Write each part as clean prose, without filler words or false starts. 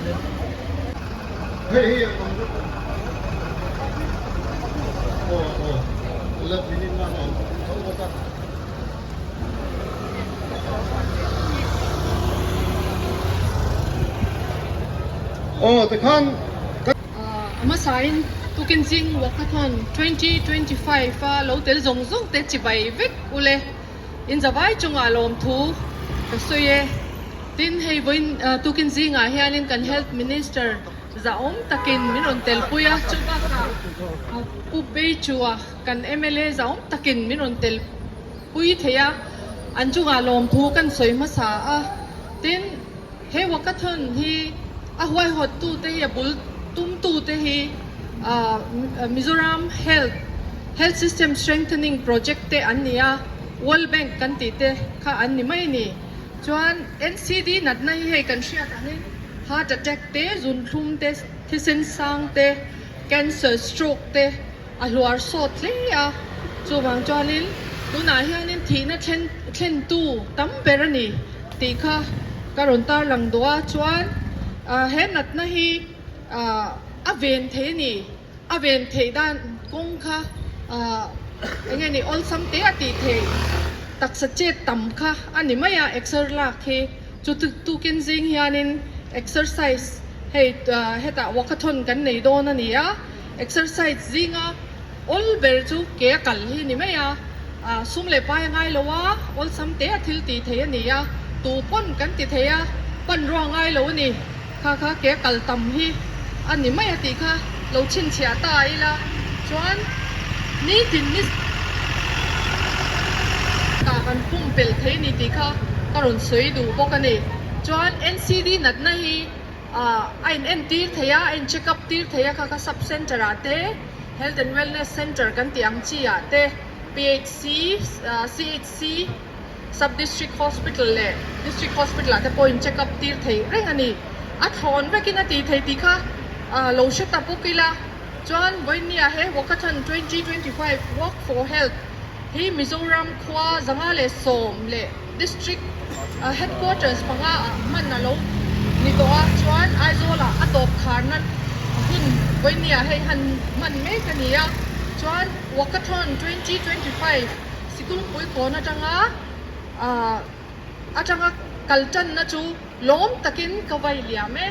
A hmasain tukin zing Walkathon 2025 a lo tel zawng zawng te chibai vek ule. In zavai chungah lawmthu ka sawi e. Tin, hei vawiin tukin zingah hianin kan Health Minister zahawm takin min rawn telpui a, chu bakah Pu Beichua kan mla zahawm takin min rawn telpui thei a, an chungah lawmthu kan sawi hmasa a. Tin, he walkathon hi a huaihawttute hi a bul tumtute hi Mizoram Health Health System Strengthening Project te an ni a, World Bank kan tih te kha an ni mai a ni. Chuan NCD natna hi hei kan hriat angin heart attack te, zunthlum te, thisen sang te, cancer, stroke te a hluar sawt hle a. Chuvang chuanin tunah hianin thihna thlen thlentu tam ber a ni tih kha ka rawn tarlang duh a. Chuan he natna hi a ven thei a ni. A ven theih dan kawng kha eng nge ni awlsam te a tih theih taksa chet tam kha a ni mai a, exer lak hi chu tukin zing hianin exercise hei hetah walkathon kan nei dawn a ni a, exercise zinga awl ber chu ke a kal hi ni mai a, sum leh pai a ngai lo a, awlsam te a thil tih theih a ni a, tu pawn kan ti thei a, hmanrua a ngai lo a ni. Kha kha ke kal tam hi a ni mai a tih kha lo chhinchhiah ta ila chuan nitin ni tah kan pumpelh thei ni tih kha ka rawn sawi duh bawk a ni. Chuan NCD natna hi a in entir thei a, a in check up tir thei a kha kha sub center ah te, Health and Wellness Center kan tih ang chi ah te, PHC, CHC, Sub District Hospital leh District Hospital ah te pawh in check up tir thei reng a ni. A thlawn vekin a tih thei tih kha lo hre ta bawk ila. Chuan vawinia he Walkathon 2025 Walk for Health hi Mizoram khua 110 leh District Headquarters panga ah hman a lo ni tawh a. Chuan Aizawl ah a tawp kharna hun vawinia hei han hman mek a ni a. Chuan Walkathon 2025 Sikungpui kawn atanga atanga kal tanna chu lawm takin ka vai liam e.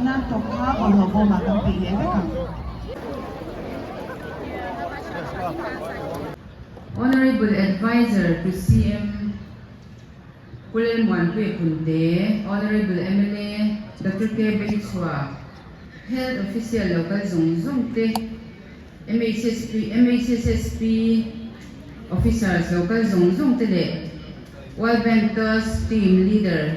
Nan tawp kha bawlhhlawh bawmah kan peih leh vek ang. Honourable Adviser to CM Pu Lalmuanpuia Punte, Honourable mla Doctor K. Beichhua, Health Official local zawng zawng te, MHSP, MHSSP Officers local zawng zawng te leh World Bank Task Team Leader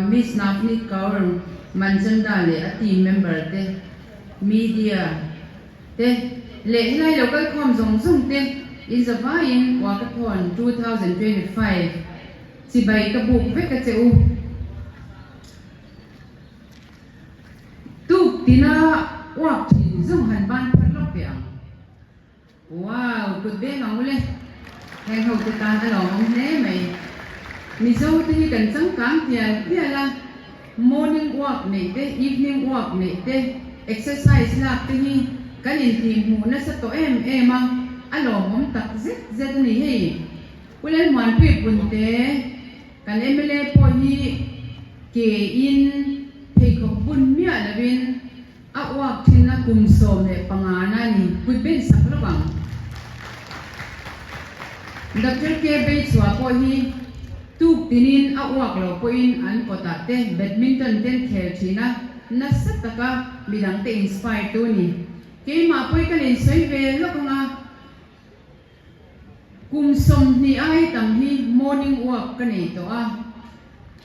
Miss Navneet Kaur Manchanda leh a team member te, Media te leh helai local khawm zawng zawng te inzavaiin Walkathon 2025 chibai ka buk vek a che u. Tuk tina uak thin zawng han ban phar lawk ve ang. Wow, kut beng ang ule. Heng ho te tan a lawmawm hle mai. Mizo te hi kan changkang tial tial a, morning walk neih te, evening walk neih te, exercise lak te hi kan intih hmuh nasa tawh em em a, a lawmawm tak zet zet a ni hei. Pu Lalmuanpuii Punte. Kan mla pawh hi ke in pheikhawk bun miah lovin a uak thin a kum 15 na ni kut ben sak lo ang. Doctor K Beichhua pawh hi tuk tinin a uak lo pawhin an kawtah te badminton ten khel thin a nasa taka midang te inspire tu ni. Keimah pawh hi ka insawi ve lawk anga. Kum 20 ai tam hi morning walk ka nei tawh a,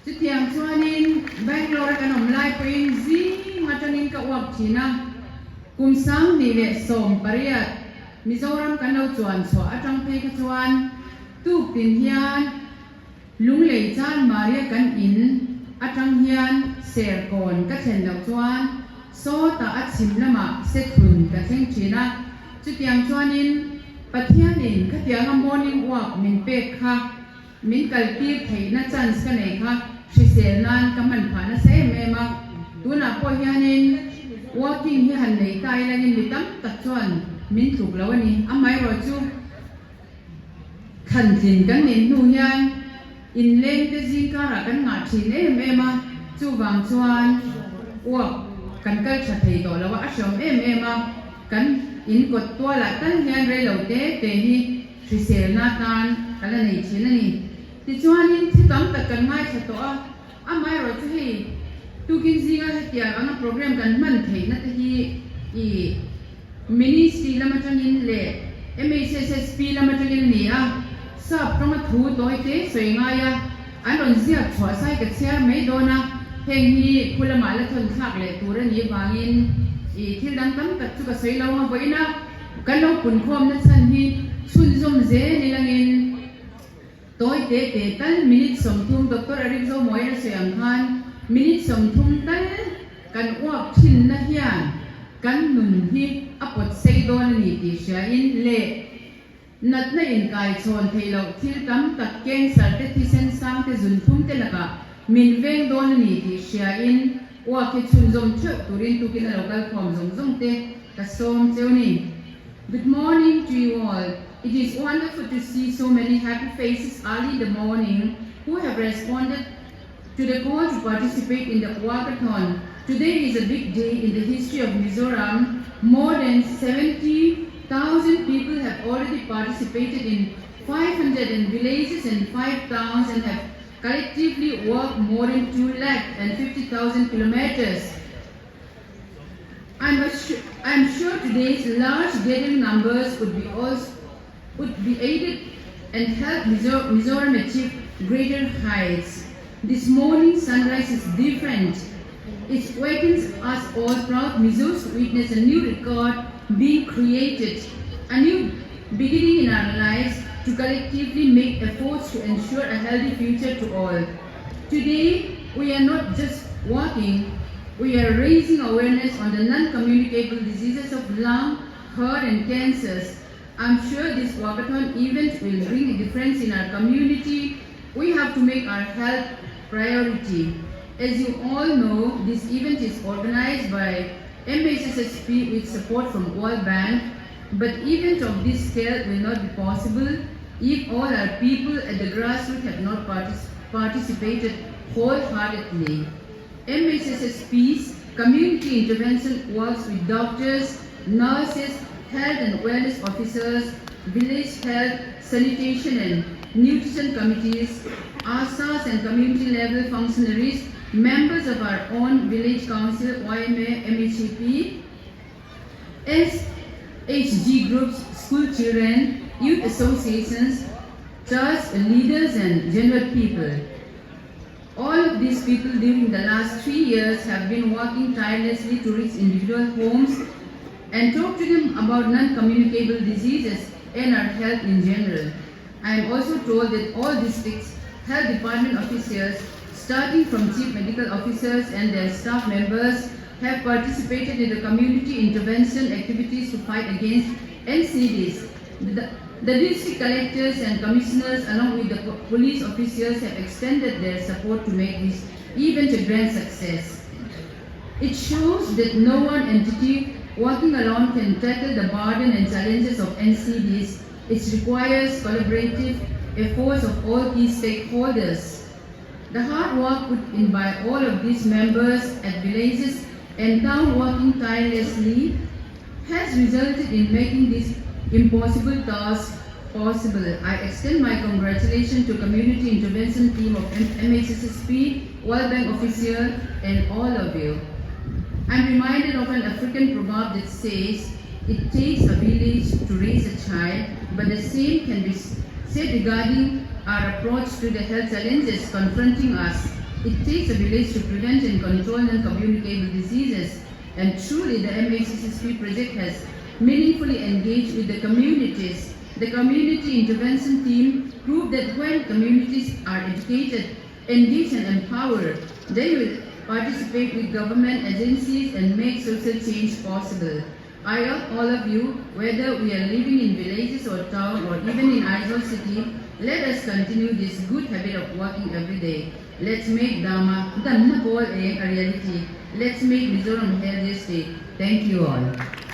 chutiang chuanin Bangalore a kan awm lai pawhin zing atangin ka walk thin a, kum 2018 Mizoram kan lo chuan chhuah atang phei kha chuan tuk tin hian Lunglei chan Maria kan in atang hian Serkawn ka thlen loh chuan sawtah a chhim lamah Sethun ka thleng thin a, chutiang chuanin Pathianin khatianga morning walk min pek kha min kaltir theihna chance ka nei kha hrisel nan ka hman phah nasa em em a, tunah pawh hianin walking hi han nei ta ilangin mi tam tak chuan min tluk lo a ni, amaherawhchu chu. Thlantlin kan nih hnu hian inlengte zingkarah kan ngah thin em em a, chuvang chuan uak kan kal tha thei tawh lo a, a hreawm em em a, kan in kawt tualah tal hian reilo te te hi hriselna atan ka la nei thin a ni. Tichuanin thi tam tak kan ngaithla tawh a, amaherawh chu hei tukin zinga hetiang anga program kan hman theihna te hi i Ministry lam atangin leh MHSSP lam atangin a ni a, sap tawnga thu tawi te sawi ngai a, an rawn ziak chhuah sai ka chhiar mai dawn a, heng hi khu lamah la thawn thlak leh tur a nih avangin i thil dang tam tak chu ka sawi lo ang a, vawiina kan lo punkhawmna chhan hi chhunzawm zel ilangin tawi te te tal minute 30 Doctor Eric Zomawi a sawi ang khan minute 30 tal Kan uak thinna hian kan nun hi a pawt sei dawn a ni tih hriain leh natna inkaichhawn theih loh thil tam tak cancer te, thisen sang te, zunthum te lakah min veng dawn a ni tih hriain uak hi chhunzawm theuh turin tukin a lo kal khawm zawng zawng te ka sawm cheu ni. Good morning to you all. It is wonderful to see so many happy faces early in the morning who have responded to the call to participate in the walkathon. Today is a big day in the history of Mizoram. More than 70,000 people have already participated in 500 and villages and 5 towns and have collectively walked more than 2 lakh and 50,000 kilometers. I'm, I'm sure today's large gathering numbers would be also would be aided and help Mizoram achieve greater heights. This morning sunrise is different. It wakens us all proud Mizos to witness a new record being created, a new beginning in our lives to collectively make efforts to ensure a healthy future to all. Today, we are not just walking, we are raising awareness on the non-communicable diseases of lung, heart and cancers. I'm sure this walkathon event will bring a difference in our community. We have to make our health priority. As you all know, this event is organized by MHSSP with support from World Bank, but event of this scale will not be possible if all our people at the grassroots have not participated wholeheartedly. MHSSP's community intervention works with doctors, nurses, health and wellness officers, village health, sanitation and nutrition committees, ASAs and community level functionaries, members of our own village council, YMA, MHEP, SHG groups, school children, youth associations, church leaders and general people. All of these people during the last 3 years have been working tirelessly to reach individual homes and talk to them about non-communicable diseases and our health in general. I am also told that all districts health department officials, starting from chief medical officers and their staff members, have participated in the community intervention activities to fight against NCDs. The district collectors and commissioners, along with the police officials, have extended their support to make this event a grand success. It shows that no one entity working alone can tackle the burden and challenges of NCDs. It requires collaborative efforts of all key stakeholders. The hard work put in by all of these members at villages and town working tirelessly has resulted in making this impossible task possible. I extend my congratulations to community intervention team of MHSSP, World Bank official, and all of you. I'm reminded of an African proverb that says, "It takes a village to raise a child," but the same can be said regarding our approach to the health challenges confronting us. It takes a village to prevent and control non-communicable diseases, and truly the MHSSP project has meaningfully engaged with the communities. The community intervention team proved that when communities are educated, engaged and empowered, they will participate with government agencies and make social change possible. I urge all of you, whether we are living in villages or town or even in Aizawl city, let us continue this good habit of working every day. Let's make Dama, Damna Pawl a reality. Let's make Mizoram a healthier state. Thank you all.